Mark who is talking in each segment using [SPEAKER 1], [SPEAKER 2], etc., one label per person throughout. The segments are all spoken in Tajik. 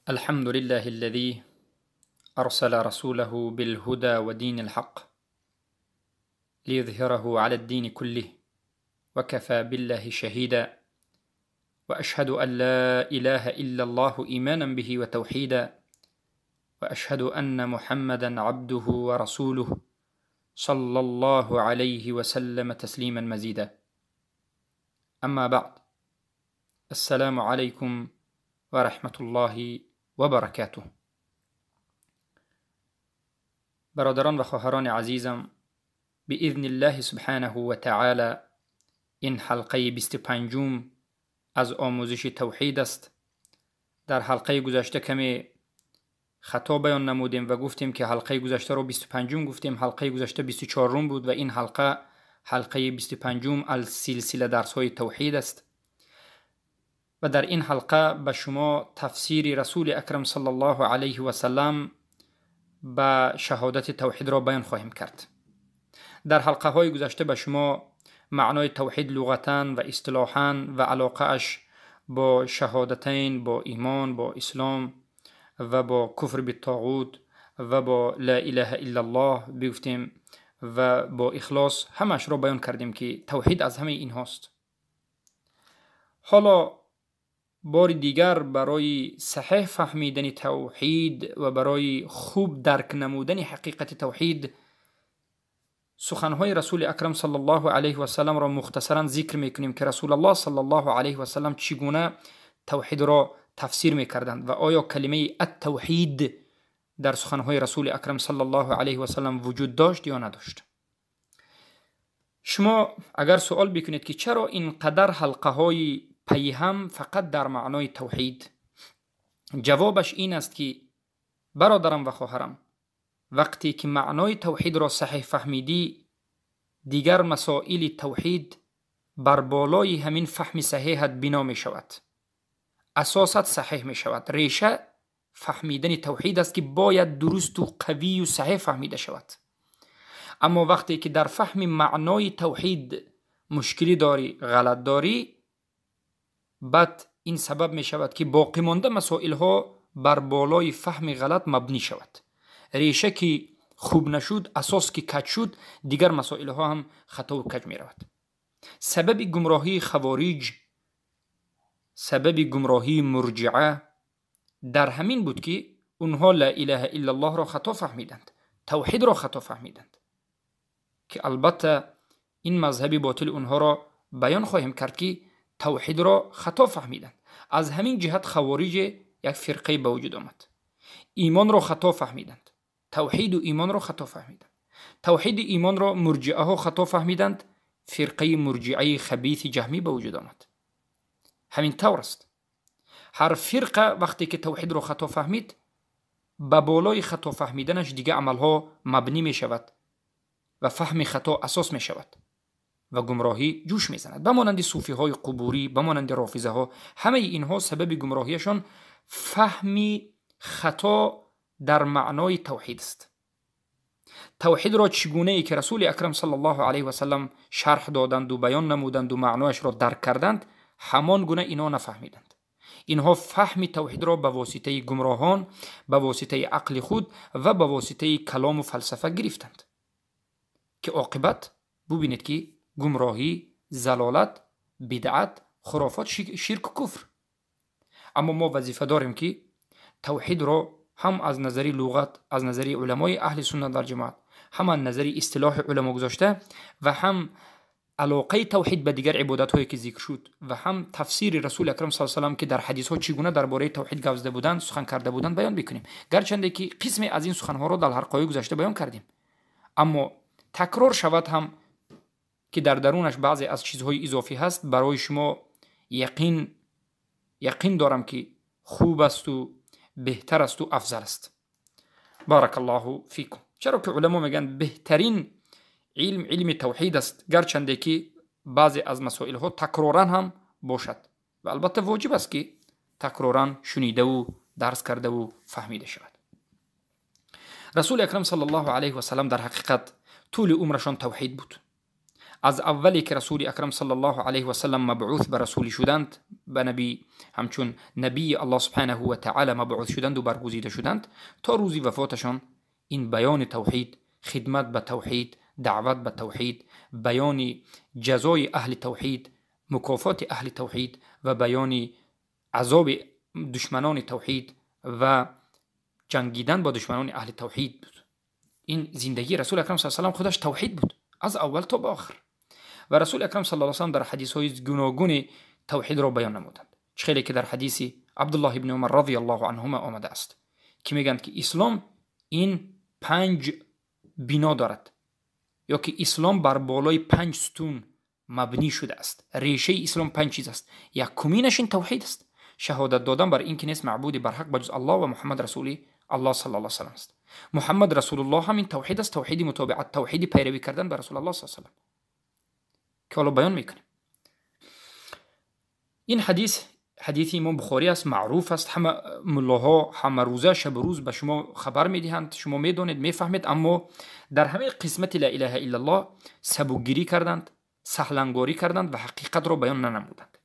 [SPEAKER 1] الحمد لله الذي أرسل رسوله بالهدى ودين الحق ليظهره على الدين كله وكفى بالله شهيدا، وأشهد أن لا إله إلا الله إيمانا به وتوحيدا، وأشهد أن محمدا عبده ورسوله صلى الله عليه وسلم تسليما مزيدا. أما بعد، السلام عليكم ورحمة الله وبركاته. برادران و خواهران عزیزم، بإذن الله سبحانه و تعالی این حلقه 25 از آموزش توحید است. در حلقه گذشته کمی خطا بیان نمودیم و گفتیم که حلقه گذشته رو 25 گفتیم، حلقه گذشته 24 بود و این حلقه حلقه 25 از سلسله درس های توحید است. و در این حلقه به شما تفسیر رسول اکرم صلی الله علیه و سلم به شهادت توحید را بیان خواهیم کرد. در حلقه های گذشته به شما معنای توحید لغتاً و اصطلاحاً و علاقه اش با شهادتین، با ایمان، با اسلام و با کفر بالطاغوت و با لا اله الا الله بگفتیم و با اخلاص همش را بیان کردیم که توحید از همه اینهاست. حالا بار دیگر برای صحیح فهمیدن توحید و برای خوب درک نمودن حقیقت توحید سخنهای رسول اکرم صلی الله علیه و سلم را مختصرا ذکر میکنیم که رسول الله صلی الله علیه و سلم چگونه توحید را تفسیر میکردند و آیا کلمه التوحید در سخنهای رسول اکرم صلی الله علیه و سلم وجود داشت یا نداشت. شما اگر سوال بکنید که چرا اینقدر حلقه های پی هم فقط در معنای توحید، جوابش این است که برادرم و خواهرم، وقتی که معنای توحید را صحیح فهمیدی، دیگر مسائل توحید بر بالای همین فهم صحیحت بنا می شود، اساست صحیح می شود. ریشه فهمیدن توحید است که باید درست و قوی و صحیح فهمیده شود. اما وقتی که در فهم معنای توحید مشکلی داری، غلط داری، بعد این سبب می شود که باقی مانده مسائل ها بر بالای فهم غلط مبنی شود. ریشه که خوب نشد، اساس که کج شد، دیگر مسائل ها هم خطا و کج می رود. سبب گمراهی خوارج، سبب گمراهی مرجعه در همین بود که اونها لا اله الا الله را خطا فهمیدند، توحید را خطا فهمیدند، که البته این مذهب باطل اونها را بیان خواهیم کرد که توحید را خطا فهمیدند. از همین جهت خوارج یک فرقه به وجود آمد. ایمان را خطا فهمیدند، توحید و ایمان را خطا فهمیدند. توحید ایمان را مرجعه ها خطا فهمیدند، فرقه مرجعه خبیث جهمی به وجود آمد. همین طور است. هر فرقه وقتی که توحید را خطا فهمید، به بالای خطا فهمیدنش دیگه عملها مبنی می شود و فهم خطا اساس می شود و گمراهی جوش می زند. به مانند صوفی های قبوری، به مانند رافضه ها، همه اینها سبب گمراهیشان فهم خطا در معنای توحید است. توحید را چگونه ای که رسول اکرم صلی الله علیه و سلم شرح دادند و بیان نمودند و معنایش را درک کردند، همان گونه اینا نفهمیدند. اینها فهم توحید را به واسطه گمراهان، به واسطه عقل خود و به واسطه کلام و فلسفه گرفتند که عاقبت ببینید که گمراهی، زلالت، بدعت، خرافات، شرک و کفر. اما ما وظیفه داریم که توحید را هم از نظر لغت، از نظر علمای اهل سنت در جماعت، هم از نظر اصطلاح علما گذاشته و هم علاقه توحید به دیگر عبادت هایی که ذکر شد و هم تفسیر رسول اکرم صلی الله علیه و سلم که در حدیث ها چگونه درباره توحید گپ زده بودند، سخن کرده بودند بیان بکنیم. گرچنده که قسمی از این سخن ها را در حلقه گذشته بیان کردیم، اما تکرار شود هم که در درونش بعضی از چیزهای اضافی هست، برای شما یقین دارم که خوب است و بهتر است و افضل است. بارک الله فیکم. چرا که علما میگن بهترین علم علم توحید است، گرچنده که بعضی از مسائل ها تکرارا هم باشد و البته واجب است که تکرارا شنیده و درس کرده و فهمیده شود. رسول اکرم صلی الله علیه و سلم در حقیقت طول عمرشان توحید بود. از اولی که رسول اکرم صلی الله علیه و سلم مبعوث به رسولی شدند، به نبی همچون نبی الله سبحانه و تعالی مبعوث شدند و برگزیده شدند تا روزی وفاتشان، این بیان توحید، خدمت به توحید، دعوت به توحید، بیان جزای اهل توحید، مکافات اهل توحید و بیان عذاب دشمنان توحید و جنگیدن با دشمنان اهل توحید بود. این زندگی رسول اکرم صلی الله علیه و سلم خودش توحید بود از اول تا به آخر. و رسول اکرم صلی الله علیه و سلم در حدیث های گوناگون توحید را بیان نمودند. خیلی که در حدیث عبدالله ابن عمر رضی الله عنهما آمده است که میگند که اسلام این 5 بنا دارد، یا که اسلام بر بالای 5 ستون مبنی شده است. ریشه اسلام 5 چیز است. یکمینش این توحید است، شهادت دادن بر این که نیست معبودی بر حق بجز الله و محمد رسولی الله صلی الله علیه و سلم است. محمد رسول الله همین توحید است، توحید متابعت، توحید پیروی کردن بر رسول الله صلی الله علیه و سلم که حالا بیان میکنیم. این حدیث حدیث امام بخاری است، معروف است، همه ملاها همه روزه شب روز به شما خبر میدهند، شما میدانید میفهمید. اما در همه قسمت لا اله الا الله سبوگیری کردند، سهلنگاری کردند و حقیقت را بیان ننمودند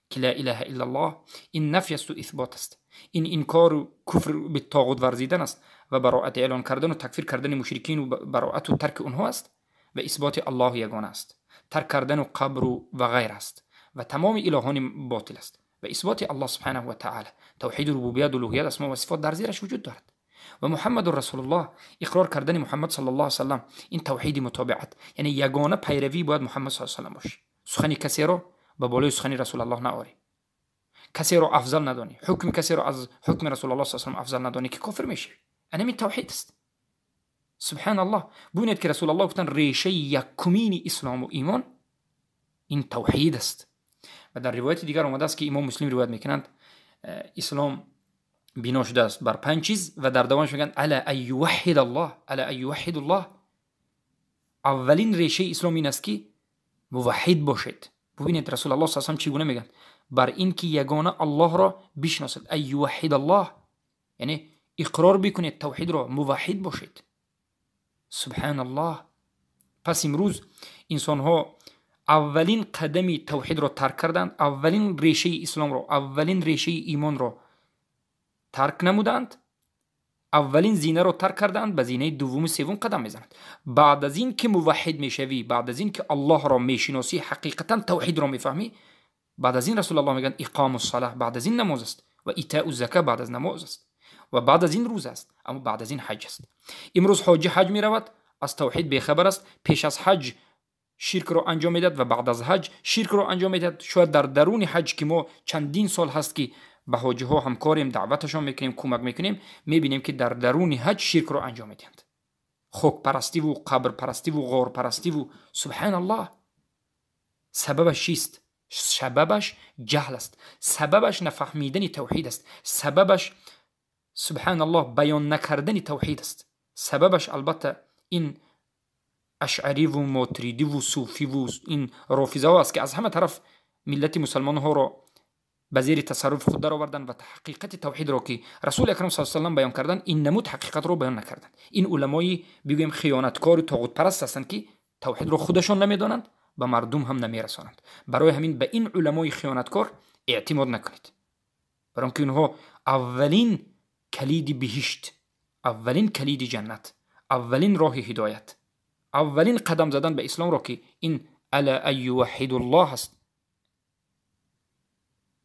[SPEAKER 1] که لا اله الا الله این نفی است و اثبات است، این انکار و کفر به طاغوت ورزیدن است و براءت اعلان کردن و تکفیر کردن مشرکین و براءت و ترک آنها است و اثبات الله یگانه است، ترک کردن و قبر و غیر است و تمام الهان باطل است و اثبات الله سبحانه و تعالی، توحید ربوبیت و الوهیت، اسما و صفات در زیرش وجود دارد. و محمد رسول الله، اقرار کردن محمد صلی الله علیه و سلم، این توحید متابعت، یعنی یگانه پیروی باید محمد صلی الله علیه و سلم باشه. سخن کسی را به بالای سخن رسول الله نآوری، کسی را افضل ندانی، حکم کسی را از حکم رسول الله صلی الله علیه و سلم افضل ندانی که کافر میشی. این توحید است. سبحان الله. ببینید که رسول الله گفتن ریشه یکمین اسلام و ایمان این توحید است. و در روایت دیگر آمده است که امام مسلم روایت میکنند اسلام بنا شده است بر 5 چیز و در دوامش میگن الا ان یوحد الله، الا ان یوحد الله. اولین ریشه اسلام این است که موحد باشید. ببینید رسول الله صلی الله علیه و سلم چگونه میگن بر این که یگانه الله را بشناسید، ان یوحد الله، یعنی اقرار بکنید توحید را، موحد باشید. سبحان الله. پس امروز انسان ها اولین قدمی توحید را ترک کردند، اولین ریشه اسلام را، اولین ریشه ایمان را ترک نمودند، اولین زینه را ترک کردند، به زینه دوم و سوم قدم میزنند. بعد از این که موحد میشوی، بعد از این که الله را میشناسی، حقیقتا توحید را میفهمی، بعد از این رسول الله میگن اقام الصلاه بعد از این نماز است و ایتاء الزکا بعد از نماز است و بعد از این روز است، اما بعد از این حج است. امروز حاجی حج میرود، از توحید بیخبر است، پیش از حج شرک را انجام میدهد و بعد از حج شرک را انجام میدهد. شاید در درون حج که ما چندین سال هست که به حاجی ها همکاریم، دعوتشان میکنیم، کمک میکنیم، میبینیم که در درون حج شرک را انجام میدهند، خاک پرستی و قبر پرستی و غار پرستی و سبحان الله. سببش چیست؟ سببش جهل است، سببش نفهمیدن توحید است، سببش سبحان الله بیان نکردن توحید است. سببش البته این اشعری و ماتریدی و صوفی و این رافضه ها است که از همه طرف ملت مسلمان ها را به زیر تصرف خود درآوردن و حقیقت توحید را که رسول اکرم صلی الله علیه و سلم بیان کردن، این نمود حقیقت را بیان نکردند. این علمای بگوییم خیانتکار و طاغوت پرست هستند که توحید را خودشان نمیدانند، به مردم هم نمیرسانند. برای همین به این علمای خیانتکار اعتماد نکنید، برای اینکه اینها اولین کلید بهشت، اولین کلید جنت، اولین راه هدایت، اولین قدم زدن به اسلام را که این الا ان یوحد الله است،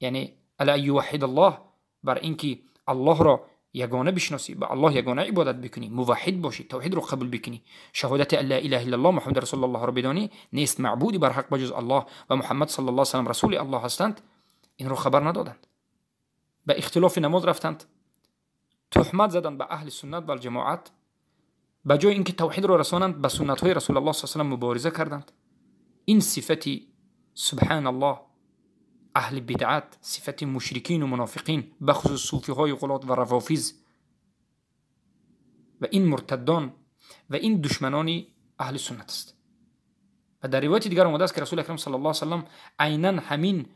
[SPEAKER 1] یعنی الا ان یوحد الله، بر اینکه الله را یگانه بشناسی، به الله یگانه عبادت بکنی، موحد باشی، توحید را قبول بکنی، شهادت ان لا اله الا الله محمد رسول الله را بدانی، نیست معبودی بر حق بجز الله و محمد صلی الله علیه و سلم رسول الله هستند، این را خبر ندادند، به اختلاف نماز رفتند، تهمت زدند به اهل سنت و الجماعت، به جای اینکه توحید را رسانند به سنت های رسول الله صلی الله علیه و سلم مبارزه کردند. این صفت سبحان الله اهل بدعت، صفت مشرکین و منافقین، بخصوص صوفی های غلات و روافض و این مرتدان و این دشمنان اهل سنت است. و در روایت دیگر آمده است که رسول اکرم صلی الله علیه و سلم عینا همین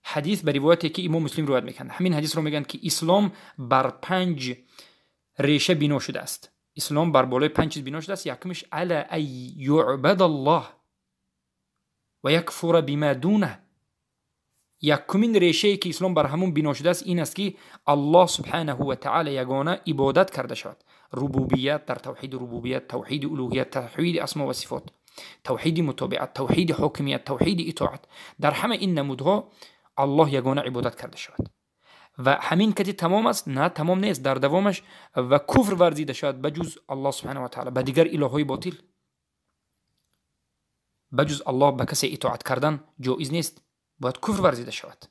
[SPEAKER 1] حدیث به روایتی که امام مسلم روایت میکنه، همین حدیث رو میگن که اسلام بر 5 ریشه بنا شده است. اسلام بر بالای 5 چیز بنا شده است. یکمش علی ان یعبد الله، و یکفر بما دونه. یکمین ریشه که اسلام بر همون بنا شده است این است که الله سبحانه و تعالی یگانه عبادت کرده شود. ربوبیت در توحید ربوبیت، توحید الوهیت، توحید اسما و صفات، توحید متابعت، توحید حاکمیت، توحید اطاعت، در همه این نمودها الله یگانه عبادت کرده شود. و همین کتی تمام است؟ نه، تمام نیست. در دوامش و کفر ورزیده شود بجز الله سبحانه و تعالی به دیگر الههای باطل. بجز الله به کسی اطاعت کردن جایز نیست، باید کفر ورزیده شود.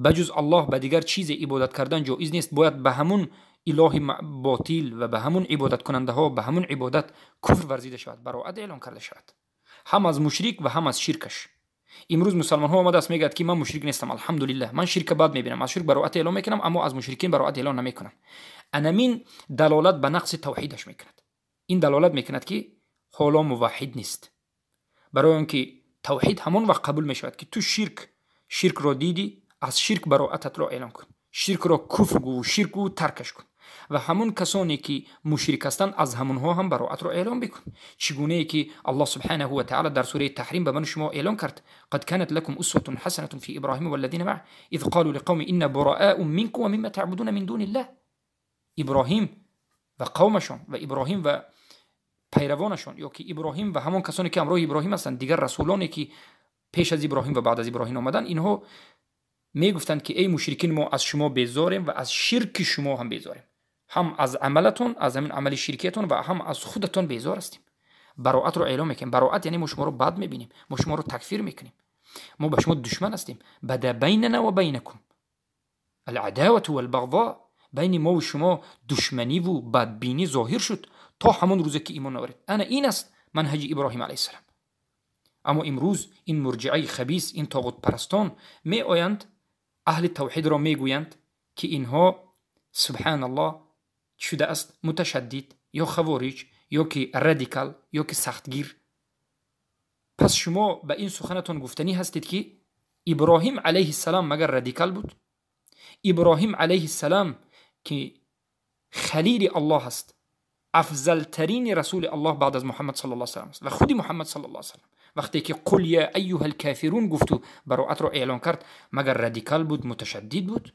[SPEAKER 1] بجز الله به دیگر چیز عبادت کردن جایز نیست، باید به همون اله باطل و به همون عبادت کننده ها، به همون عبادت کفر ورزیده شود، براءت اعلان کرده شود، هم از مشرک و هم از شرکش. امروز مسلمان ها آمده است میگه که من مشرک نیستم، الحمدلله، من شرک بد میبینم، از شرک براءت اعلام میکنم، اما از مشرکین براءت اعلام نمیکنم. انمین دلالت به نقص توحیدش میکند. این دلالت میکند که حالا موحد نیست. برای اینکه توحید همون وقت قبول میشود که تو شرک را دیدی، از شرک براءتت را اعلام کن، شرک را کفر گو، شرک گو ترکش کن، و همون کسانی که مشرک هستند از همونها هم براءت را اعلام بکن. چگونه ای که الله سبحانه و تعالی در سوره تحریم به من شما اعلام کرد: قد كانت لكم اسوة حسنة في ابراهیم والذین معه اذ قالوا لقوم إنا براء منكم ومما تعبدون من دون الله. ابراهیم و قومشان و ابراهیم و پیروانشان، یا که ابراهیم و همون کسانی که همراه ابراهیم هستند، دیگر رسولانی که پیش از ابراهیم و بعد از ابراهیم آمدن، اینها میگفتند که ای مشرکین، ما از شما بیزاریم و از شرک شما هم بیزاریم، هم از عملتون، از همین عمل شرکیتون، و هم از خودتون بیزار هستیم. براءت رو اعلام میکنیم. براءت یعنی ما شما رو بد میبینیم، ما شما رو تکفیر میکنیم، ما به شما دشمن هستیم. بدا بیننا و بینکم العداوة والبغضاء، بین ما و شما دشمنی و بدبینی ظاهر شد تا همون روزی که ایمان آورید. انا این است منهج ابراهیم علیه السلام. اما امروز این مرجعه خبیث، این طاغوت پرستان می آیند اهل توحید را میگویند که اینها سبحان الله شده است متشدد یا خوارج یا که رادیکال یا که سختگیر. پس شما به این سخنتون گفتنی هستید که ابراهیم علیه السلام مگر رادیکال بود؟ ابراهیم علیه السلام که خلیل الله است، افضل ترین رسول الله بعد از محمد صلی الله علیه و سلم است، و خودی محمد صلی الله علیه و سلم وقتی که قل یا ایها الکافرون گفت و براءت را اعلان کرد، مگر رادیکال بود، متشدد بود؟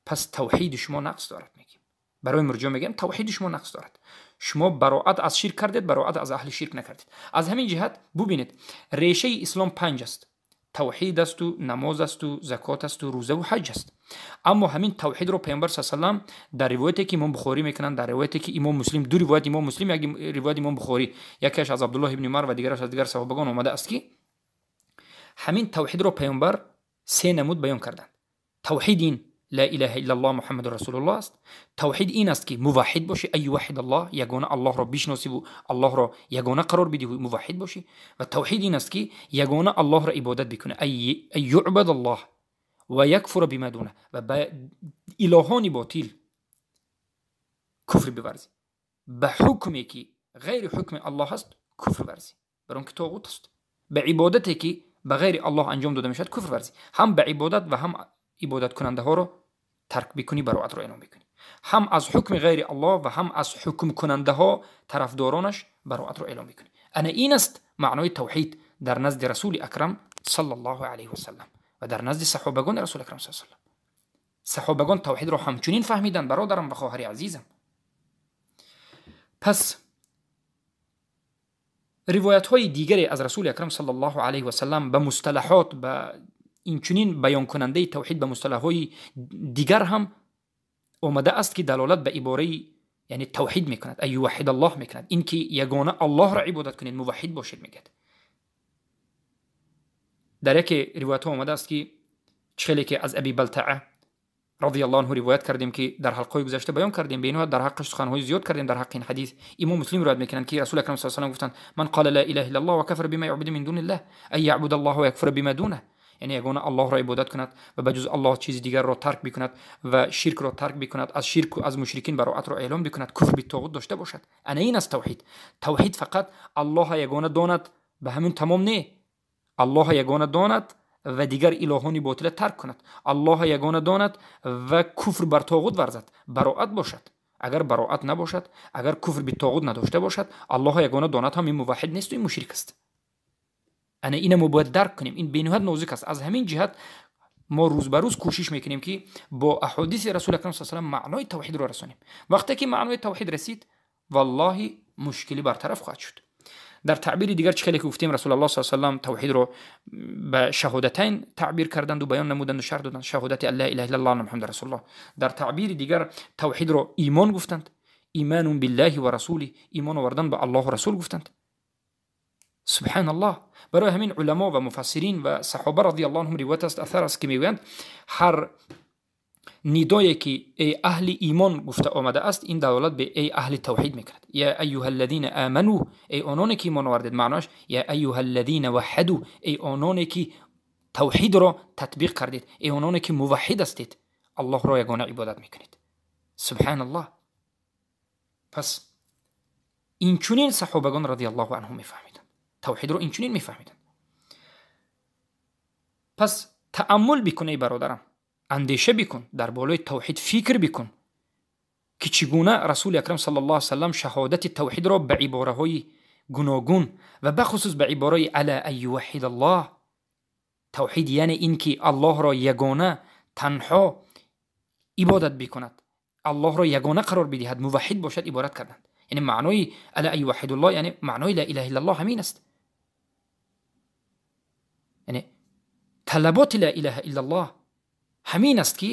[SPEAKER 1] پس توحید شما نقص دارد. میگیم برای مرجع میگم توحید شما نقص دارد. شما براءت از شرک کردید، براءت از اهل شرک نکردید. از همین جهت ببینید ریشه اسلام 5 است: توحید است و نماز است و زکات است و روزه و حج است. اما همین توحید رو پیامبر صلی الله علیه و سلم در روایتی که امام بخاری میکنن، در روایتی که امام مسلم، دو روایت امام مسلم، یک روایت امام بخاری، یکیش از عبدالله ابن عمر و دیگرش از دیگر صحابگان آمده است که همین توحید رو پیامبر 3 نمود بیان کردند. توحید این لا اله الا الله محمد رسول الله است. توحید این است که موحد باشی، ای وحد الله، یگانه الله را بشناسی و الله را یگانه قرار بدی و موحد باشی. و توحید این است که یگانه الله را عبادت بکنه، ای یعبد الله و یکفر بما دونه، و به الهان باطل کفر بورزی، به حکمی که غیر حکم الله است کفر ورزی، برای اون که طاغوت است. به عبادتی که به غیر الله انجام داده میشد کفر ورزی، هم به عبادت و هم عبادت کننده ها رو ترک بکنی، براءت رو اعلام بکنی، هم از حکم غیر الله و هم از حکم کننده ها طرفدارانش براءت رو اعلام بکنی. انا این است معنای توحید در نزد رسول اکرم صلی الله علیه و سلم و در نزد صحابگان رسول اکرم صلی الله علیه و سلم. صحابگان توحید رو همچنین فهمیدن، برادرم و خواهر عزیزم. پس روایت های دیگری از رسول اکرم صلی الله علیه و سلم به مصطلحات، به اینچنین بیان کننده توحید به مصطلح های دیگر هم آمده است که دلالت به عباره یعنی توحید میکند، ای وحید الله میکند، اینکه یگانه الله را عبادت کنید، موحد باشید میگد. در یک روایت ها آمده است که چخیلی که از ابی بلتعه رضی الله عنه روایت کردیم که در حلقه گذشته بیان کردیم، به در حقش سخنهای زیاد کردیم. در حق این حدیث امام مسلم روایت میکنند که رسول اکرم صلی الله علیه و سلم گفتند من قال لا اله الا الله و کفر بما یعبد من دون الله ای یعبد الله و یکفر بما دونه، یعنی یگانه الله را عبادت کند و بجز الله چیز دیگر را ترک بکند و شرک را ترک بکند، از شرک و از مشرکین براءت را اعلام بکند، کفر به طاغوت داشته باشد. انا این است توحید. توحید فقط الله یگانه داند به همین تمام نه، الله یگانه داند و دیگر الهان باطل ترک کند، الله یگانه داند و کفر بر طاغوت ورزد، براءت باشد. اگر براءت نباشد، اگر کفر به طاغوت نداشته باشد، الله یگانه داند هم این موحد نیست و این مشرک است. Ана ина мо бояд дарк кунем. Ин бениҳоят нозик аст. Аз ҳамин ҷиҳат мо рӯз ба рӯз кӯшиш мекунем, ки бо аҳодиси Расули Акрам саллаллоҳу алайҳи васаллам маънои тавҳидро расонем. Вақте ки маънои тавҳид расид, валлоҳи мушкилӣ бартараф хоҳад шуд. Дар таъбири дигар чӣ хеле ки гуфтем, Расулуллоҳ саллаллоҳу алайҳи васаллам тавҳидро ба шаҳодатайн таъбир карданду баён намуданду шарҳ доданд. Шаҳодати ан ла илаҳа иллаллоҳ ва Муҳаммад расулуллоҳ. Дар таъбири дигар тавҳидро имон гуфтанд. Иманун биллаҳи ва расулиҳ, имон овардан ба Аллоҳу расул гуфтанд. Субҳаналлоҳ. Барои ҳамин уламо ва муфассирин ва саҳоба радиаллоҳу анҳум ривоят аст, асар аст, ки мегӯянд ҳар нидое ки эй аҳли имон гуфта омадааст, ин далолат ба эй аҳли тавҳид мекунад. Я айюҳа аллазина аману, эй ононе ки имон овардед, маъноаш я айюҳа аллазина ваҳаду, эй ононе ки тавҳидро татбиқ кардед, эй ононе ки муваҳҳид ҳастед, Аллоҳро ягона ибодат мекунед. Субҳаналлоҳ. Пас инчунин саҳобагон радиаллоҳу анҳум мефаҳмиданд, тавҳидро инчунин мефаҳмиданд. Пас тааммул бикун, эй бародарам, андеша бикун, дар болои тавҳид фикр бикун, ки чӣ гуна Расули Акрам саллаллоҳу алайҳи васаллам шаҳодати тавҳидро ба ибораҳои гуногун ва бахусус ба ибораи ала ан юваҳҳидаллоҳ, тавҳид яъне ин ки Аллоҳро ягона танҳо ибодат бикунад, Аллоҳро ягона қарор бидиҳад, муваҳҳид бошад, иборат карданд. Яъне маънои ала ан юваҳҳидуллоҳ, яъне маънои ла илаҳа иллаллоҳ ҳамин аст. Яъне талаботи ла илаҳа иллаллоҳ ҳамин аст, ки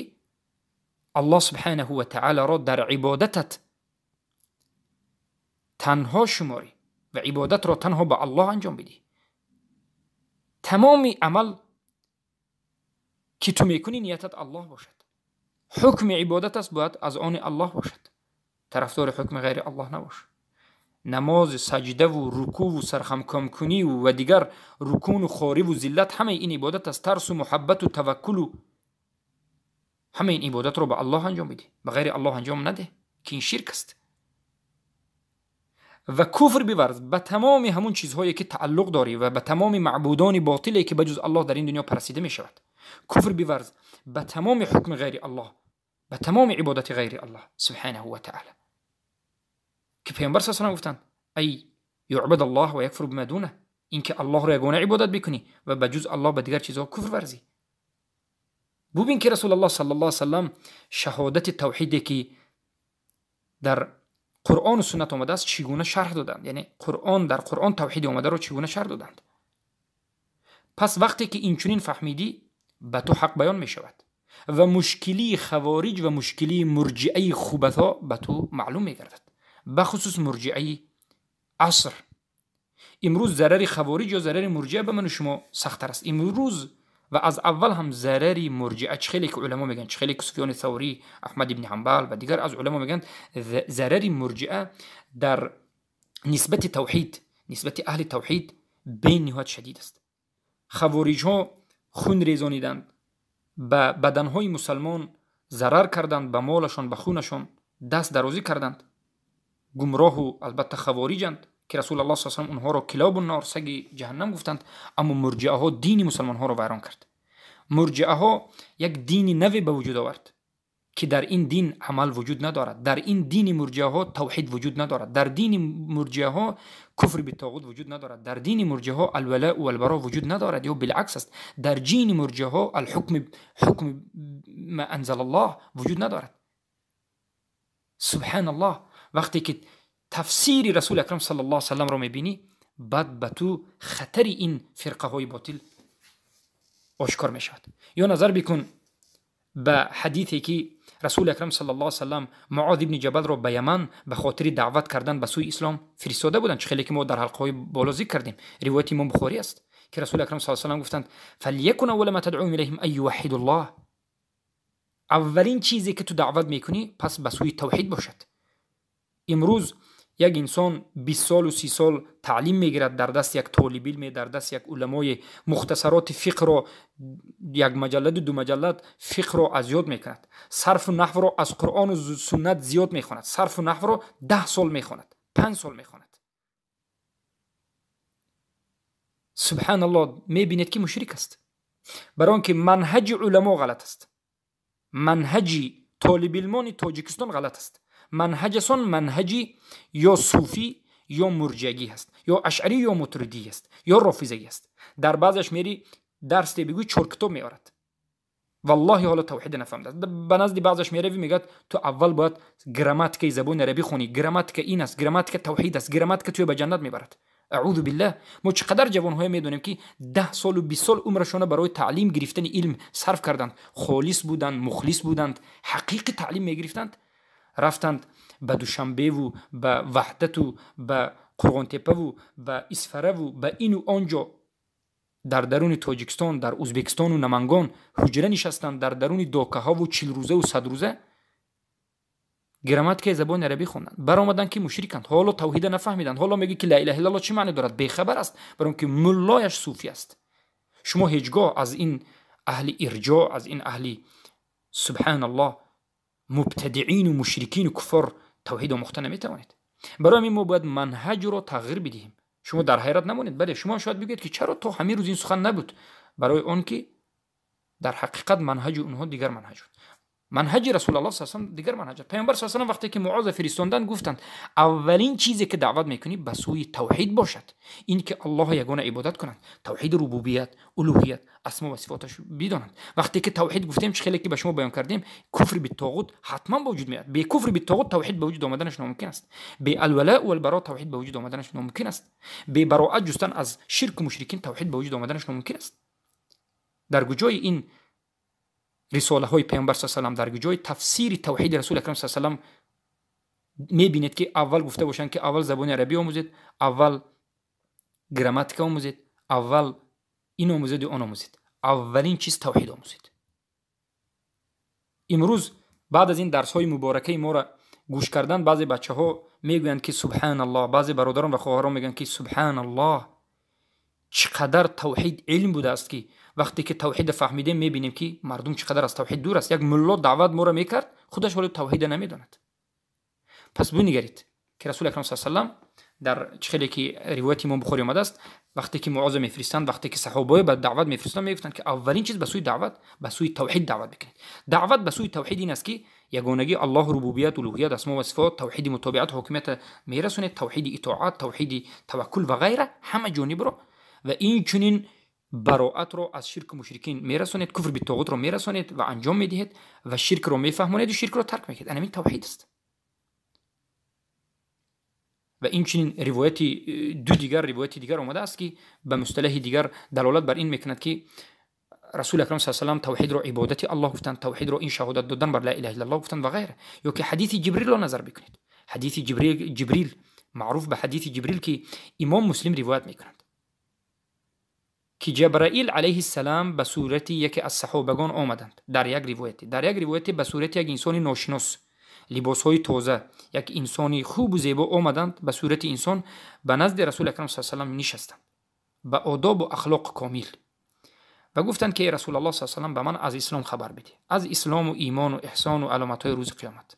[SPEAKER 1] Аллоҳ субҳанаҳу ва таолоро дар ибодатат танҳо шуморӣ ва ибодатро танҳо ба Аллоҳ анҷом бидиҳӣ. Тамоми амал ки ту мекунӣ, ниятат Аллоҳ бошад. Ҳукми ибодат аст, бояд аз они Аллоҳ бошад. Тарафдори ҳукми ғайри Аллоҳ набош. Намоз, саҷдаву рукуву сархамкомкуниву ва дигар рукуну хориву зиллат, ҳамаи ин ибодат аст. Тарсу муҳаббату таваккулу, ҳамаи ин ибодатро ба Аллоҳ анҷом бидеҳ, ба ғайри Аллоҳ анҷом надеҳ, ки ин ширк аст. Ва куфр биварз ба тамоми ҳамун чизҳое ки тааллуқ дорӣ ва ба тамоми маъбудони ботиле ки ба ҷуз Аллоҳ дар ин дунё парастида мешавад. Куфр биварз ба тамоми ҳукми ғайри Аллоҳ, ба тамоми ибодати ғайри Аллоҳ субҳанаҳу ва таъала, ки Паёмбар саллаллоҳу алайҳи васаллам гуфтанд: ай юъбад Аллоҳ ва якфур бима дунаҳ, ин ки Аллоҳро ягона ибодат бикунӣ ва ба ҷуз Аллоҳ ба дигар чизҳо куфр варзӣ. Бубин ки Расулуллоҳ саллаллоҳу алайҳи васаллам шаҳодати тавҳиде ки дар Қуръону суннат омадааст, чӣ гуна шарҳ доданд. Яъне Қуръон, дар Қуръон тавҳиди омадаро чӣ гуна шарҳ доданд. Пас вақте ки инчунин фаҳмидӣ, ба ту ҳақ баён мешавад ва мушкилии хавориҷ ва мушкилии мурҷиаи хубатҳо ба ту маълум мегардад, бахусус мурҷиаи аср. Имрӯз зарари хавориҷ ё зарари мурҷиа ба ману шумо сахттар аст. Имрӯз ва аз аввал ҳам зарари мурҷиа, чӣ хеле ки уламо мегӯянд, чӣ хеле ки Суфёни Саврӣ, Аҳмад ибни Ҳанбал ва дигар аз уламо мегӯянд, зарари мурҷиа дар нисбати тавҳид, нисбати аҳли тавҳид бениҳоят шадид аст. Хавориҷҳо хун резониданд, ба баданҳои мусалмон зарар карданд, ба молашон, ба хунашон даст дарозӣ карданд. Гумроҳу албатта хавориҷанд, ки Расулуллоҳ саллаллоҳу алайҳи васаллам онҳоро килобу нор, саги ҷаҳаннам гуфтанд. Аммо мурҷиаҳо дини мусалмонҳоро вайрон кард. Мурҷиаҳо як дини наве ба вуҷуд овард, ки дар ин дин амал вуҷуд надорад. Дар ин дини мурҷиаҳо тавҳид вуҷуд надорад. Дар дини мурҷиаҳо куфр битоғут вуҷуд надорад. Дар дини мурҷиаҳо алвалау валбаро вуҷуд надорад, ё билакс аст. Дар дини мурҷиаҳо алҳукм, ҳукм ма анзалаллоҳ вуҷуд надорад. Субҳаналлоҳ. Вақте ки тафсири Расули Акрам саллаллоҳу алайҳи васалламро мебинӣ, баъд ба ту хатари ин фирқаҳои ботил ошкор мешавад. Ё назар бикун ба ҳадите ки Расули Акрам саллаллоҳу алайҳи васаллам Муоз ибни Ҷабалро ба Яман ба хотири даъват кардан ба сӯи ислом фиристода буданд, чӣ хеле ки мо дар ҳалқаҳои боло зикр кардем. Ривояти Имом Бухорӣ аст, ки Расули Акрам саллаллоҳу алайҳи васаллам гуфтанд: фалякун аввала ма тадъуҳум илайҳим ан юваҳҳидуллоҳ. Аввалин чизе ки ту даъват мекунӣ, пас ба сӯи тавҳид бошад. Имрӯз як инсон 20 солу 30 сол таълим мегирад дар даст як толибилме, дар даст як уламои мухтасароти фиқҳро, як маҷалладу ду маҷаллад фиқҳро аз ёд мекунад, сарфу наҳвро аз Қуръону суннат зиёд мехонад, сарфу наҳвро 10 сол мехонад, 5 сол мехонад. Субҳаналлоҳ, мебинед ки мушрик аст, барои он ки манҳаҷи уламо ғалат аст, манҳаҷи толибилмони Тоҷикистон ғалат аст. Манҳаҷасон манҳаҷи ё суфӣ ё мурҷиагӣ ҳаст, ё ашъарӣ ё мотуридӣ ҳаст, ё рофизагӣ ҳаст. Дар баъзеаш мери дарс бигӯй, чор китоб меорад. Валлоҳи, ҳоло тавҳида нафаҳмидааст. Ба назди баъзаш меравӣ, мегӯяд: ту аввал бояд грамматикаи забони арабӣ хонӣ, грамматика ин аст, грамматика тавҳид аст, грамматика туя ба ҷаннат мебарад. Аъузу биллаҳ! Мо чӣ қадар ҷавонҳое медонем, ки 10 солу 20 сол умрашона барои таълим гирифтани илм сарф карданд, холис буданд, мухлис буданд, ҳақиқи таълим мегирифтанд, рафтанд ба Душанбеву ба Ваҳдату ба Қурғонтепаву ба Исфараву ба ину он ҷо дар даруни Тоҷикистон, дар Узбекистону Намангон ҳуҷра нишастанд, дар даруни докаҳову 40 рӯзаву 100 рӯза грамматикаи забони арабӣ хонданд, баромаданд, ки мушриканд. Ҳоло тавҳида нафаҳмиданд. Ҳоло мегӯ, ки ла илаҳа иллаллоҳ чӣ маъне дорад, бехабар аст, баро ки муллояш суфӣ аст. Шумо ҳеҷ гоҳ аз ин аҳли ирҷо, аз ин аҳли, субҳаналлоҳ, мубтадиину мушрикину куффор тавҳид омӯхта наметавонед. Барои ҳамин мо бояд манҳаҷро тағйир бидиҳем. Шумо дар ҳайрат намонед. Бале, шумо шояд бигӯед, ки чаро то ҳамин рӯз ин сухан набуд. Барои он ки дар ҳақиқат манҳаҷи онҳо дигар манҳаҷ буд, манҳаҷи Расулаллоҳ с дигар манҳаҷ. Паёмбар с вақте ки Муоза фиристонданд, гуфтанд: аввалин чизе ки даъват мекунӣ, ба сӯи тавҳид бошад, ин ки Аллоҳ ягона ибодат кунанд, тавҳиди рубубият, улӯҳият, асмо ва сифоташ бидонанд. Вақте ки тавҳид гуфтем, чӣ хеле ки ба шумо баён кардем, куфри биттоғут ҳатман ба вуҷуд меояд. Бе куфри биттоғут тавҳид ба вуҷуд омаданаш номумкин аст. Бе алвалау валбаро тавҳид ба вуҷуд омаданаш номумкин аст. Бе бароат ҷустан аз ширку мушрикин тавҳид ба вуҷуд омаданаш номумкин аст. Дар куҷои ин рисолаҳои Паёмбар с салам, дар куҷои тафсири тавҳиди Расули Акрам с салам мебинед, ки аввал гуфта бошанд, ки аввал забони арабӣ омӯзед, аввал грамматика омӯзед, аввал ин омӯзеду он омӯзед? Аввалин чиз тавҳид омӯзед. Имрӯз баъд аз ин дарсҳои муборакаи моро гӯш кардан, баъзе бачаҳо мегӯянд, ки субҳаналлоҳ, баъзе бародарон ва хоҳарон мегӯянд, ки субҳаналлоҳ, чӣ қадар тавҳид илм будааст, ки вақте ки тавҳида фаҳмидем, мебинем, ки мардум чӣ қадар аз тавҳид дур аст. Як мулло даъват моро мекард, худаш ҳоло тавҳида намедонад. Пас бинигаред, ки Расули Акрам с салам дар чӣ хеле ки ривояти Имом Бухорӣ омадааст, вақте ки Муоза мефиристанд, вақте ки саҳобаҳое ба даъват мефиристанд, мегуфтанд, ки аввалин чиз ба сӯи даъват, ба сӯи тавҳид даъват бикунед. Даъват ба сӯи тавҳид ин аст, ки ягонагии Аллоҳ, рубубият, улӯҳият, асмо ва сифот, тавҳиди мутобиат, ҳокимията мерасонед, тавҳиди итоат, тавҳиди таваккул ва ғайра, ҳама ҷонибро, ва инчунин бароатро аз ширку мушрикин мерасонед, куфр биттоғутро мерасонед ва анҷом медиҳед, ва ширкро мефаҳмонеду ширкро тарк мекунед. Анамин тавҳид аст. Ва инчунин ривояти ду дигар, ривояти дигар омадааст, ки ба мусталаҳи дигар далолат бар ин мекунад, ки Расули Акрам с салам тавҳидро ибодати Аллоҳ гуфтанд, тавҳидро ин шаҳодат додан бар ла илаҳа иллаллоҳ гуфтанд ва ғайра. Ё ки ҳадиси Ҷибрилро назар бикунед, ҳадиси Ҷибрил, маъруф ба ҳадиси Ҷибрил, ки Имом Муслим ривоят мекунанд, ки Ҷабраил алайҳи ссалам ба сурати яке аз саҳобагон омаданд. Дар як ривояте ба сурати як инсони ношинос, либосҳои тоза, як инсони хубу зебо омаданд, ба сурати инсон ба назди Расули Акрам с салам нишастанд, ба одобу ахлоқ комил, ва гуфтанд, ки эй Расулаллоҳ с салам, ба ман аз ислом хабар бидеҳ, аз ислому имону эҳсону аломатҳои рӯзи қиёмат.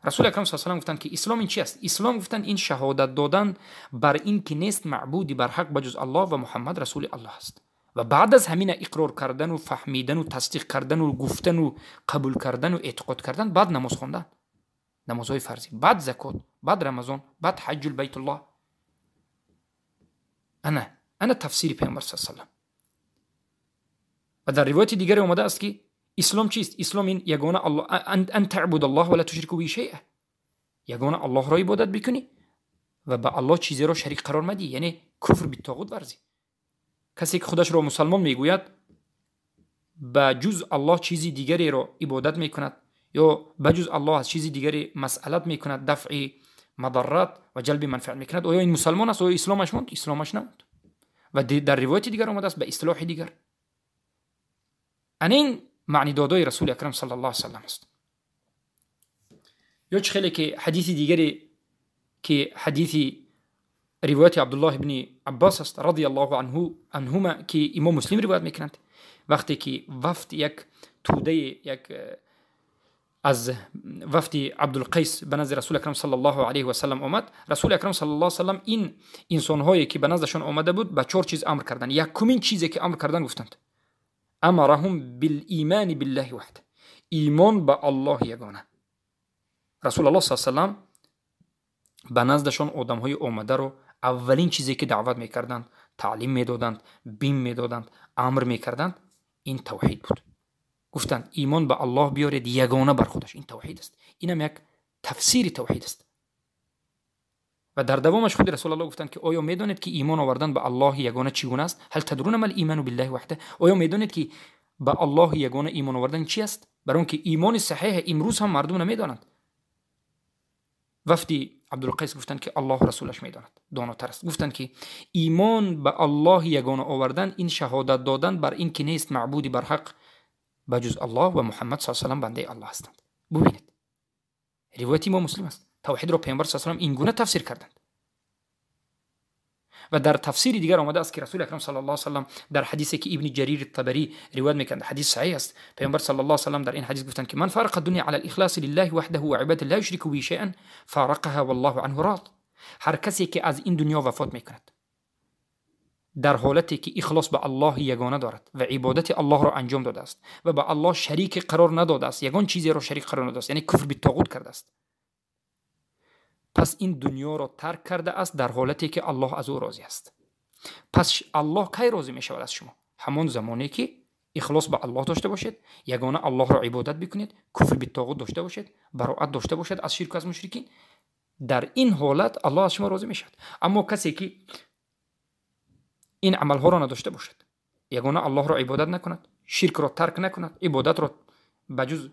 [SPEAKER 1] Расули Акрам с салам гуфтанд, ки ислом ин чи аст? Ислом, гуфтанд, ин шаҳодат додан бар ин ки нест маъбуди барҳақ ба ҷуз Аллоҳ ва Муҳаммад расули Аллоҳ аст. Ва баъд аз ҳамина иқрор кардану фаҳмидану тасдиқ кардану гуфтану қабул кардану эътиқод кардан, баъд намоз хондан, намозҳои фарзӣ, баъд закот, баъд Рамазон, баъд ҳаҷҷул байтуллоҳ. Ана тафсири Паёмбар с салам. Ва дар ривояти дигаре омадааст, ки ислом чист? Ислом ин ягона ан таъбуд Аллоҳ ва ла тушрику биҳи шайъа, ягона Аллоҳро ибодат бикунӣ ва ба Аллоҳ чизеро шарик қарор мадиҳӣ, яъне куфр биттоғут варзӣ. Касе ки худашро мусалмон мегӯяд, ба ҷуз Аллоҳ чизи дигареро ибодат мекунад ё ба ҷуз Аллоҳ аз чизи дигаре масъалат мекунад, дафъи мадаррат ва ҷалби манфиат мекунад, оё ин мусалмон аст? Оё исломаш монд? Исломаш намонд. Ва дар ривояти дигар омадааст ба истилоҳи дигар. Ана ин маънидодои Расули Акрам сала ллоҳ салам аст. Ё чӣ хеле ки ҳадиси дигаре, ки ҳадиси ривояти Абдуллоҳ ибни Аббос аст радиаллоҳу анҳу анҳума, ки Имом Муслим ривоят мекунанд, вақте ки вафд, як тӯдаи як аз вафди Абдулқайс ба назди Расули Акрам сала ллоҳу алайҳи васалам омад, Расули Акрам сала ллоҳ салам ин инсонҳое ки ба наздашон омада буд, ба чор чиз амр карданд. Якумин чизе ки амр карданд, гуфтанд: амараҳум билимани биллаҳи ваҳда, имон ба Аллоҳи ягона. Расулаллоҳ с салам Ба наздашон одамҳои омадаро аввалин чизе ки даъват мекарданд, таълим медоданд, бим медоданд, амр мекарданд, ин тавҳид буд. Гуфтанд: имон ба Аллоҳ биёред ягона бар худаш. Ин тавҳид аст. Инам як тафсири тавҳид аст. Ва дар давомаш худи Расулуллоҳ гуфтанд ки оё медонед ки имон овардан ба Аллоҳи ягона чӣ гуна аст? Ҳал тадруна мал иману биллаҳи ваҳда? Оё медонед ки ба Аллоҳи ягона имон овардан чӣ аст? Барои он ки имони саҳеҳ имрӯз ҳам мардум намедонанд. Вафди Абдулқайс гуфтанд ки Аллоҳ расулаш медонад, донотар аст. Гуфтанд ки имон ба Аллоҳи ягона овардан ин шаҳодат додан бар ин ки нест маъбуди барҳақ ба ҷуз Аллоҳ ва Муҳаммад саллаллоҳу алайҳи васаллам бандаи Аллоҳ ҳастанд. Бубинед, ривояти имом Муслим аст. Тавҳидро Паёмбар саллаллоҳу алайҳи васаллам ин гуна тафсир карданд. Ва дар тафсири дигар омада аст ки Расули Акрам саллаллоҳу алайҳи васаллам дар ҳадисе ки Ибни Ҷарир Табарӣ ривоят мекунад, ҳадис саҳеҳ аст, Паёмбар саллаллоҳу алайҳи васаллам дар ин ҳадис гуфтанд ки ман фарақа дунё ала ал-ихласи лиллаҳи ваҳдаҳу ва ибадати ла юшрику биҳи шайъан фарақаҳа валлоҳу анҳу род. Ҳар касе ки аз ин дунё вафот мекунад дар ҳолате ки ихлос ба Аллоҳи ягона дорад ва ибодати Аллоҳро анҷом додааст ва ба Аллоҳ шарики қарор надодааст, ягон чизеро шарик қарор надодааст, яъне куфр битоғут кардааст, пас ин дунёро тарк кардааст дар ҳолате ки Аллоҳ аз ӯ розӣ аст. Пас Аллоҳ кай розӣ мешавад аз шумо? Ҳамон замоне ки ихлос ба Аллоҳ дошта бошед, ягона Аллоҳро ибодат бикунед, куфр битоғут дошта бошед, бароат дошта бошед аз ширку аз мушрикин. Дар ин ҳолат Аллоҳ аз шумо розӣ мешавад. Аммо касе ки ин амалҳоро надошта бошад, ягона Аллоҳро ибодат накунад, ширкро тарк накунад, ибодатро ба ҷуз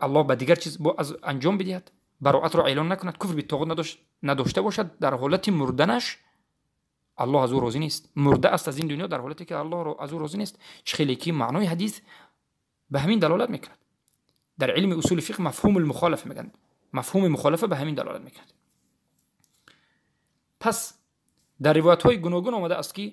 [SPEAKER 1] Аллоҳ ба дигар чиз анҷом бидиҳад, бароатро эълон накунад, куфр битоғут надошта бошад, дар ҳолати мурданаш Аллоҳ аз ӯ розӣ нест. Мурда аст аз ин дунё дар ҳолате ки Аллоҳ аз ӯ розӣ нест. Чӣ хеле ки маънои ҳадис ба ҳамин далолат мекунад. Дар илми усули фиқҳ мафҳуми мухолафа мегӯянд. Мафҳуми мухолафа ба ҳамин далолат мекунад. Пас дар ривоятҳои гуногун омада аст ки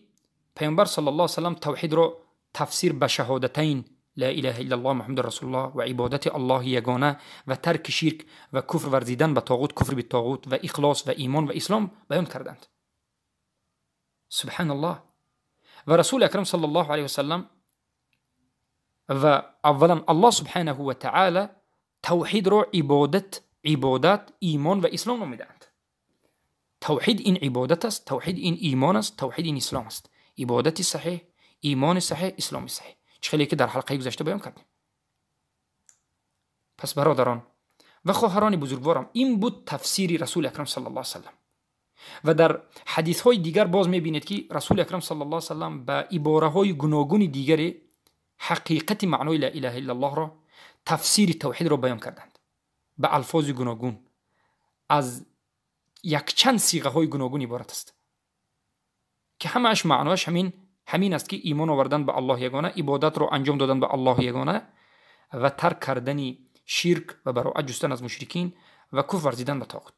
[SPEAKER 1] Паёмбар саллаллоҳу алайҳи васаллам тавҳидро тафсир ба шаҳодатайн ла илаҳа иллаллоҳ муҳаммаду расулуллоҳ ва ибодати Аллоҳи ягона ва тарки ширк ва куфр варзидан ба тоғут, куфр битоғут ва ихлос ва имон ва ислом баён карданд. Субҳаналлоҳ. Ва Расули Акрам саллаллоҳу алайҳи васаллам ва аввалан Аллоҳ субҳанаҳу ва таъала тавҳидро ибодат, имон ва ислом номидаанд. Тавҳид ин ибодат аст, тавҳид ин имон аст, тавҳид ин ислом аст. Ибодати саҳеҳ, имони саҳеҳ, исломи саҳеҳ. Чӣ хеле ки дар ҳалқаи гузашта баён кардем. Пас бародарон ва хоҳарони бузургворам, ин буд тафсири Расули Акрам саллаллоҳу алайҳи васаллам. Ва дар ҳадисҳои дигар боз мебинед ки Расули Акрам саллаллоҳу алайҳи васаллам ба ибораҳои гуногуни дигаре ҳақиқати маънои ла илаҳа иллаллоҳро, тафсири тавҳидро баён карданд ба алфози гуногун, аз якчанд сиғаҳои гуногун иборат аст ки ҳамааш маъноаш ҳамин аст ки имон овардан ба Аллоҳ ягона, ибодатро анҷом додан ба Аллоҳ ягона ва тарк кардани ширк ва бароат ҷустан аз мушрикин ва куфр варзидан ба тоғут.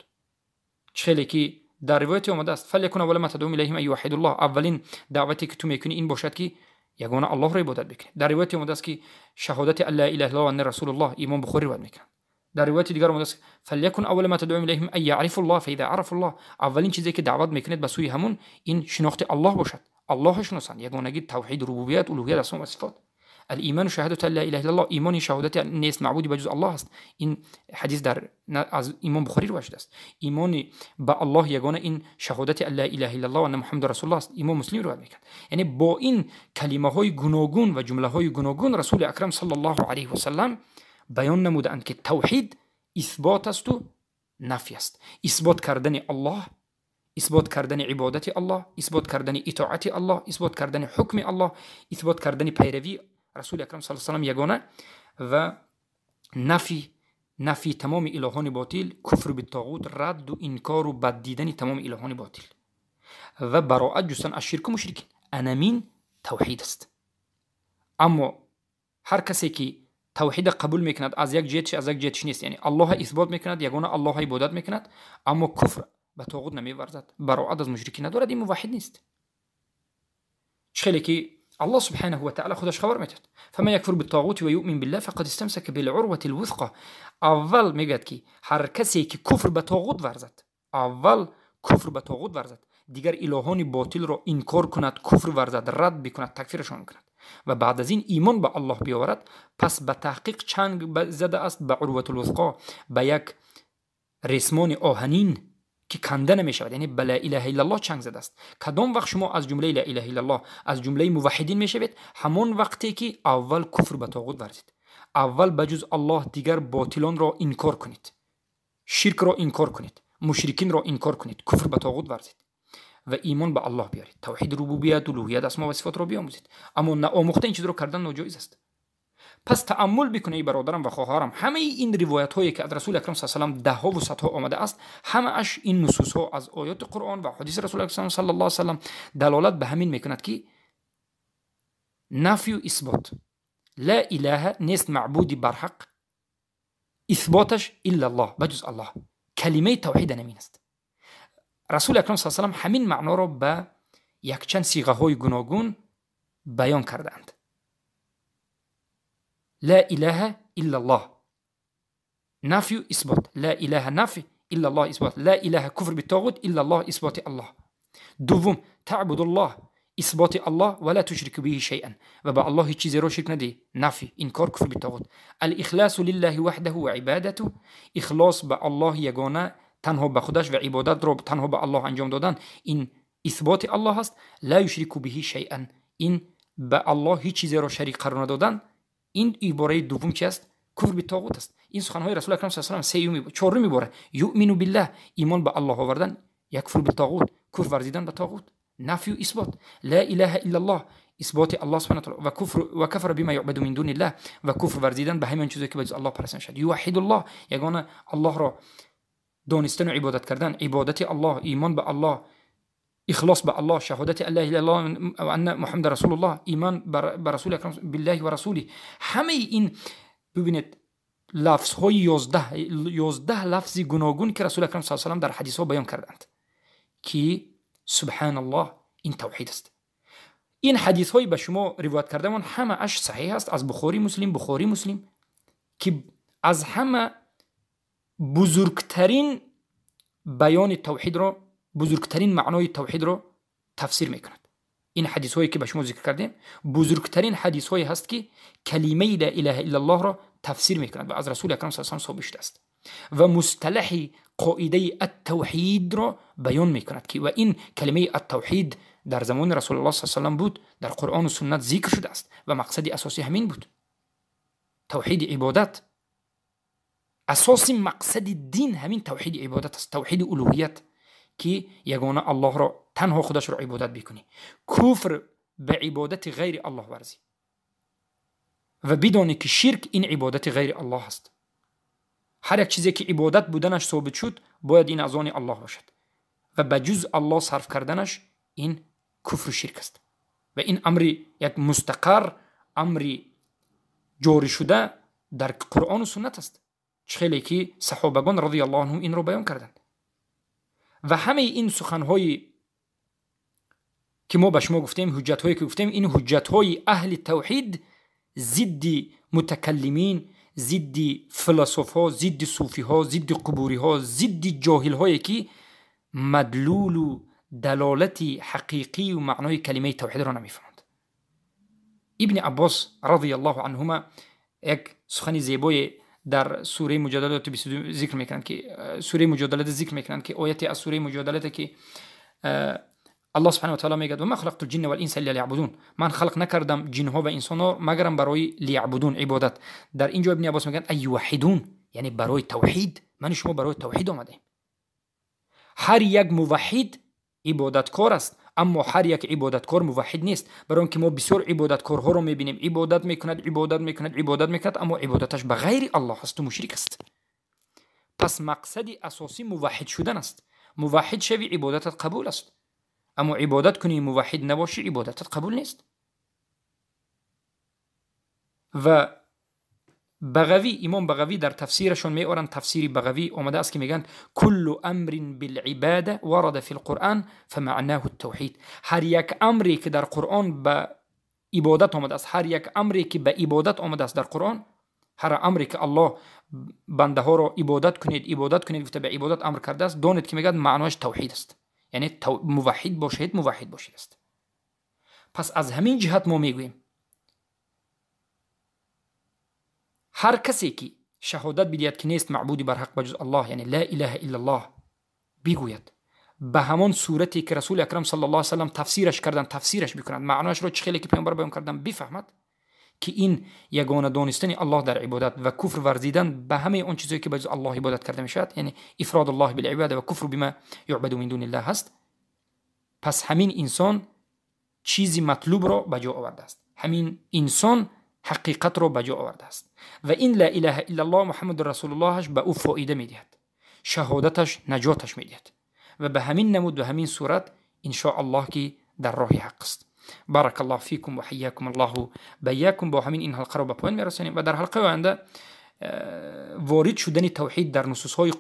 [SPEAKER 1] Чӣ хеле ки дар ривояте омадааст: фалякун аввала ма тадъуҳум илайҳи ан юваҳҳидуллоҳ. Аввалин даъвате ки ту мекунӣ ин бошад ки ягона Аллоҳро ибодат бикунӣ. Дар ривояте омадааст ки шаҳодати ан ла илаҳа иллаллоҳ ва анна расулуллоҳ, имом Бухорӣ ривоят мекунад. Дар ривояти дигар омадааст: фалякун аввала ма тадъуҳум илайҳи ан яърифуллоҳ фаиза арафуллоҳ. Аввалин чизе ки даъват мекунед ба сӯи ҳамун ин шинохти Аллоҳ бошад. Аллоҳро шиносанд, ягонагӣ, тавҳид, рубубият, улуҳият, асмо ва сифот. Ал-иману шаҳадату ан ла илаҳа иллаллоҳ. Имони шаҳодати нест маъбуди ба ҷуз Аллоҳ аст. Ин ҳадис аз имом Бухорӣ ривоят шудааст. Имони ба Аллоҳ ягона ин шаҳодати ан ла илаҳа иллаллоҳ ва анна муҳаммаду расулуллоҳ аст. Имом Муслим ривоят мекунад. Яъне бо ин калимаҳои гуногун ва ҷумлаҳои гуногун Расули Акрам саллаллоҳу алайҳи васаллам баён намудаанд ки тавҳид исбот асту нафй аст. Исбот кардани Аллоҳ, исбот кардани ибодати Аллоҳ, исбот кардани итоати Аллоҳ, исбот кардани ҳукми Аллоҳ, исбот кардани пайравии Расули Акрам саллаллоҳу алайҳи васаллам ягона ва нафи тамоми илоҳони ботил, куфр битоғут, радду инкору бад дидани тамоми илоҳони ботил ва бароат ҷустан аз ширку мушрикин. Анамин тавҳид аст. Аммо ҳар касе ки тавҳида қабул мекунад аз як ҷиҳатш, аз як ҷиҳатш нест, яъне Аллоҳ исбот мекунад, ягона Аллоҳ ибодат мекунад, аммо куфр ба тоғут намеварзад, бароат аз мушрикин надорад, ин муваҳҳид нест. Чӣ хеле ки Аллоҳ субҳанаҳу ва таъала худаш хабар медиҳад: фаман якфур биттоғути ва юъмин биллаҳ фақад истамсака билъурвати лвусқа. Аввал мегӯяд ки ҳар касе ки куфр ба тоғут варзад, аввал куфр ба тоғут варзад, дигар илоҳони ботилро инкор кунад, куфр варзад, рад бикунад, такфирашон кунад ва баъд аз ин имон ба Аллоҳ биёварад, пас ба таҳқиқ чанг зада аст ба урватулвусқо, ба як ресмони оҳанин ки канда намешавад, яъне ба ла илаҳа иллаллоҳ чанг задааст. Кадом вақт шумо аз ҷумлаи ла илаҳа иллаллоҳ, аз ҷумлаи муваҳҳидин мешавед? Ҳамон вақте ки аввал куфр ба тоғут варзид, аввал ба ҷуз Аллоҳ дигар ботилонро инкор кунед, ширкро инкор кунед, мушрикинро инкор кунед, куфр ба тоғут варзид ва имон ба Аллоҳ биёред, тавҳиди рубубият, улуҳият, асмо ва сифотро биомӯзед. Аммо наомӯхта ин чизро кардан ноҷоиз аст. Пас тааммул бикунед, бародарам ва хоҳарам, ҳамаи ин ривоятҳое ки аз Расули Акрам саллаллоҳу алайҳи васаллам даҳҳо ва садҳо омада аст, ҳамааш ин нусусҳо аз оёти Қуръон ва ҳадиси Расули Акрам саллаллоҳу алайҳи васаллам далолат ба ҳамин мекунад ки нафю исбот, ла илаҳа нест маъбуди барҳақ, исботаш иллаллоҳ, ба ҷуз Аллоҳ. Калимаи тавҳид ҳамин аст. Расули Акрам саллаллоҳу алайҳи васаллам ҳамин маъноро ба якчанд сиғаҳои гуногун баён кардаанд. لا إله إلا الله نفي إثبات، لا إله نفي إلا الله إثبات، لا إله كفر بالطاغوت إلا الله إثبات الله. دوم تعبد الله إثبات الله ولا تشرك به شيئا، و با الله هیچ چیزی رو شرک ندی، نفی انکار کفر بالطاغوت. الإخلاص لله وحده وعبادته، إخلاص با الله یگانه، تنها به خودش و عبادت رو تنها به الله انجام دادن، این اثبات الله است. لا يشرك به شيئا، این به الله هیچ چیزی رو شریک قرار ندادن. این عباره دوم چی است؟ کفر به طاغوت است. این سخنهای رسول اکرم صلی الله علیه و سیومی چهارمی عباره یؤمن بالله، ایمان به الله آوردن، یکفر بالطاغوت، کفر ورزیدن به طاغوت، نفی و اثبات. لا اله الا الله، اثبات الله سبحانه و تعالی، و کفر و کفر بما یعبد من دون الله، و کفر ورزیدن به همین چیزی که به جز الله پرستش میشد. یوحد الله، یگانه الله را دانستن و عبادت کردن، عبادت الله، ایمان به الله، اخلاص به الله، شهادت لا اله الا الله و ان محمد رسول الله، ایمان بر رسول اکرم بالله و رسوله. همه این ببینید لفظ های 11 لفظ گوناگون که رسول اکرم صلی الله علیه و سلم در حدیث ها بیان کردند که سبحان الله این توحید است. این حدیث های به شما روایت کردم همه اش صحیح است، از بخاری مسلم، بخاری مسلم، که از همه بزرگترین بیان توحید را، بزرگترین معنای توحید را تفسیر میکند. این حدیث هایی که به شما ذکر کردیم بزرگترین حدیث هایی هست که کلمه لا اله الا الله را تفسیر میکند و از رسول اکرم صلی الله علیه و ثابت شده است و مصطلح قاعده التوحید را بیان میکند که و این کلمه التوحید در زمان رسول الله صلی الله علیه و بود، در قرآن و سنت ذکر شده است و مقصد اساسی همین بود، توحید عبادت. اساس مقصد دین همین توحید عبادت است، توحید الوهیت که یگانه الله را تنها خودش را عبادت بکنی، کفر به عبادت غیر الله ورزی و بدانی که شرک این عبادت غیر الله است. هر یک چیزی که عبادت بودنش ثابت شد باید این از آن الله باشد و به جز الله صرف کردنش این کفر و شرک است و این امر یک مستقر، امر جاری شده در قرآن و سنت است، خیلی که صحابگان رضی الله عنهم این رو بیان کردند. و همه این سخنهای که ما به شما گفتیم، حجت هایی که گفتیم، این حجت های اهل توحید ضد متکلمین، ضد فلسفه ها، ضد صوفی ها، ضد قبوری ها، ضد جاهل هایی که مدلول و دلالت حقیقی و معنای کلمه توحید را نمیفهمند. ابن عباس رضی الله عنهما یک سخن زیبای در سوره مجادله 22 ذکر میکنند که سوره مجادله ذکر میکنند که آیت از سوره مجادله که الله سبحانه و تعالی میگه و ما خلقت الجن والانس الا ليعبدون، من خلق نکردم جن ها و انسان ها مگرم برای لیعبدون، عبادت. در اینجا ابن عباس میگن ای یوحدون، یعنی برای توحید. من شما برای توحید آمدیم. هر یک موحد عبادتکار است، اما هر یک عبادتکار موحد نیست. برای اینکه ما بسیار عبادتکارها رو میبینیم عبادت میکند، عبادت میکند، عبادت میکند، اما عبادتش به غیر الله است و مشرک است. پس مقصد اساسی موحد شدن است. موحد شوی عبادتت قبول است، اما عبادت کنی موحد نباشی عبادتت قبول نیست. و بغوی، امام بغوی در تفسیرشون میارن، تفسیر بغوی آمده است که میگن کل امر بالعباده ورد فی القرآن فمعناه التوحید. هر یک امری که در قرآن به عبادت آمده است، هر یک امری که به عبادت آمده است در قرآن، هر امری که الله بنده ها را عبادت کنید، عبادت کنید گفته به عبادت امر کرده است، دانید که میگن معناش توحید است، یعنی موحد باشید، موحد باشید است. پس از همین جهت ما میگوییم هر کسی که شهادت بدهد که نیست معبودی بر حق بجز الله، یعنی لا اله الا الله бигӯяд, ба ҳамон сурате ки Расули Акрам саллаллоҳу алайҳи васаллам тафсираш кардан, тафсираш бикунад, маъноашро чӣ хеле ки Паёмбар баён кардан, бифаҳмад, ки ин ягона донистани Аллоҳ дар ибодат ва куфр варзидан ба ҳамаи он чизое ки ба ҷуз Аллоҳ ибодат карда мешавад, яъне ифрод Аллоҳ билибода ва куфру бима юъбаду мин дуниллаҳ ҳаст. Пас ҳамин инсон чизи матлубро ба ҷо овардааст, ҳамин инсон ҳақиқатро ба ҷо овардааст ва ин ла илаҳа иллаллоҳ Муҳаммаду расулуллоҳаш ба ӯ фоида медиҳад, шаҳодаташ наҷоташ медиҳад ва ба ҳамин намуд ва ҳамин сурат, иншоаллоҳ, ки дар роҳи ҳақ аст. Барак Аллоҳ фикум ва ҳайякум Аллоҳу байякум. Бо ҳамин ин ҳалқаро ба поён мерасонем ва дар ҳалқаи оянда ворид шудани тавҳид дар нусусҳои